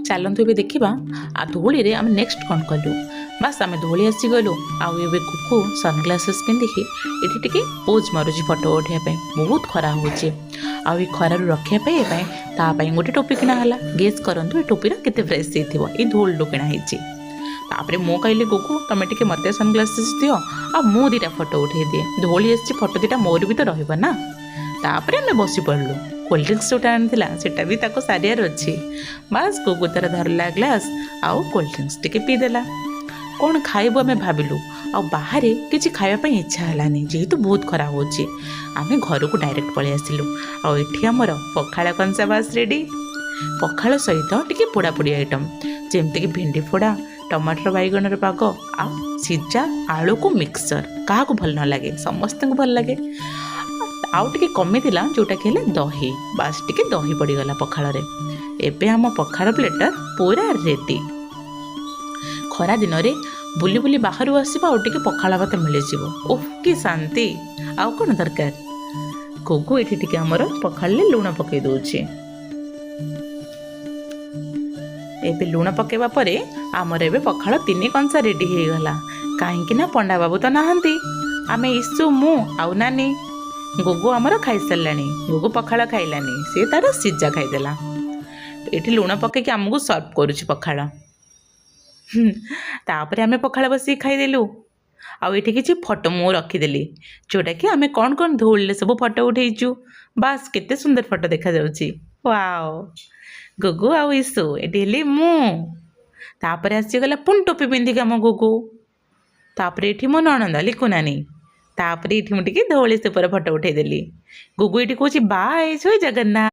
ଚାଲନ୍ତୁ ଏବେ ଦେଖିବା ଆଉ ଧଉଳିରେ ଆମେ ନେକ୍ସଟ କ'ଣ କଲୁ। ବାସ୍, ଆମେ ଧଉଳି ଆସିଗଲୁ। ଆଉ ଏବେ କୁକୁ ସନଗ୍ଲାସେସ୍ ପିନ୍ଧିକି ଏଠି ଟିକେ ପୋଜ୍ ମାରୁଛି ଫଟୋ ଉଠାଇବା ପାଇଁ। ବହୁତ ଖରା ହେଉଛି ଆଉ ଏ ଖରାରୁ ରକ୍ଷା ପାଇବା ପାଇଁ ତା ପାଇଁ ଗୋଟେ ଟୋପି କିଣା ହେଲା। ଗେସ୍ କରନ୍ତୁ, ଏ ଟୋପିର କେତେ ପ୍ରାଇସ୍ ହେଇଥିବ? ଏଇ ଧଉଳିରୁ କିଣା ହେଇଛି। ତାପରେ ମୁଁ କହିଲି, ଗୁଗୁ, ତମେ ଟିକେ ମୋତେ ସନଗ୍ଲାସେସ୍ ଦିଅ ଆଉ ମୁଁ ଦୁଇଟା ଫଟୋ ଉଠେଇ ଦିଏ। ଧଉଳି ଆସିଛି, ଫଟୋ ଦୁଇଟା ମୋର ବି ତ ରହିବ ନା। ତାପରେ ଆମେ ବସି ପଡ଼ିଲୁ। କୋଲ୍ଡ ଡ୍ରିଙ୍କସ୍ ଯେଉଁଟା ଆଣିଥିଲା, ସେଇଟା ବି ତାକୁ ସାରିବାର ଅଛି। ବାସ୍, ଗୁଗୁ ତାର ଧରିଲା ଗ୍ଲାସ୍ ଆଉ କୋଲ୍ଡ ଡ୍ରିଙ୍କସ୍ ଟିକେ ପିଇଦେଲା। କ'ଣ ଖାଇବୁ ଆମେ ଭାବିଲୁ ଆଉ ବାହାରେ କିଛି ଖାଇବା ପାଇଁ ଇଚ୍ଛା ହେଲାନି, ଯେହେତୁ ବହୁତ ଖରା ହେଉଛି। ଆମେ ଘରକୁ ଡାଇରେକ୍ଟ ପଳେଇ ଆସିଲୁ। ଆଉ ଏଠି ଆମର ପଖାଳ କଂସା ବାସ୍ ରେଡ଼ି। ପଖାଳ ସହିତ ଟିକେ ପୋଡ଼ାପୋଡ଼ି ଆଇଟମ୍, ଯେମିତିକି ଭେଣ୍ଡି ପୋଡ଼ା, ଟମାଟର ବାଇଗଣର ପାଗ ଆଉ ସିଝା ଆଳୁକୁ ମିକ୍ସଚର୍। କାହାକୁ ଭଲ ନ ଲାଗେ? ସମସ୍ତଙ୍କୁ ଭଲ ଲାଗେ। ଆଉ ଟିକେ କମିଥିଲା, ଯେଉଁଟାକି ହେଲେ ଦହି। ବାସ୍, ଟିକେ ଦହି ପଡ଼ିଗଲା ପଖାଳରେ। ଏବେ ଆମ ପଖାଳ ପ୍ଲେଟର ପୁରା ରେଡ଼ି। ଖରା ଦିନରେ ବୁଲି ବୁଲି ବାହାରୁ ଆସିବ ଆଉ ଟିକେ ପଖାଳ ଭାତ ମିଳିଯିବ, ଓଃ କି ଶାନ୍ତି! ଆଉ କ'ଣ ଦରକାର? ଗୁଗୁ ଏଠି ଟିକେ ଆମର ପଖାଳରେ ଲୁଣ ପକାଇ ଦେଉଛି। ଏବେ ଲୁଣ ପକାଇବା ପରେ ଆମର ଏବେ ପଖାଳ ତିନି କଂସା ରେଡ଼ି ହେଇଗଲା। କାହିଁକି ନା ପଣ୍ଡା ବାବୁ ତ ନାହାନ୍ତି, ଆମେ ଇସୁ, ମୁଁ ଆଉ ନାନୀ। ଗୁଗୁ ଆମର ଖାଇସାରିଲାଣି। ଗୁଗୁ ପଖାଳ ଖାଇଲାନି, ସେ ତାର ସିଝା ଖାଇଦେଲା। ଏଠି ଲୁଣ ପକାଇକି ଆମକୁ ସର୍ଭ କରୁଛି ପଖାଳ। ତାପରେ ଆମେ ପଖାଳ ବସିକି ଖାଇଦେଲୁ। ଆଉ ଏଠି କିଛି ଫଟୋ ମୁଁ ରଖିଦେଲି, ଯେଉଁଟାକି ଆମେ କ'ଣ କ'ଣ ଧଉଳିରେ ସବୁ ଫଟୋ ଉଠେଇଛୁ। ବାସ୍, କେତେ ସୁନ୍ଦର ଫଟୋ ଦେଖାଯାଉଛି! ୱାଓ! ଗୁଗୁ ଆଉ ଇସୁ, ଏଠି ହେଲି ମୁଁ। ତାପରେ ଆସିଗଲା ପୁଣି ଟୋପି ପିନ୍ଧିକି ଆମ ଗୁଗୁ। ତାପରେ ଏଠି ମୋ ନଣନ୍ଦ ଲିକୁ ନାନୀ। ତାପରେ ଏଇଠି ମୁଁ ଟିକେ ଧଉଳି ସ୍ତୂପର ଫଟୋ ଉଠେଇଦେଲି। ଗୁଗୁ ଏଠି କହୁଛି, ବାଏ, ଜୟ ଜଗନ୍ନାଥ।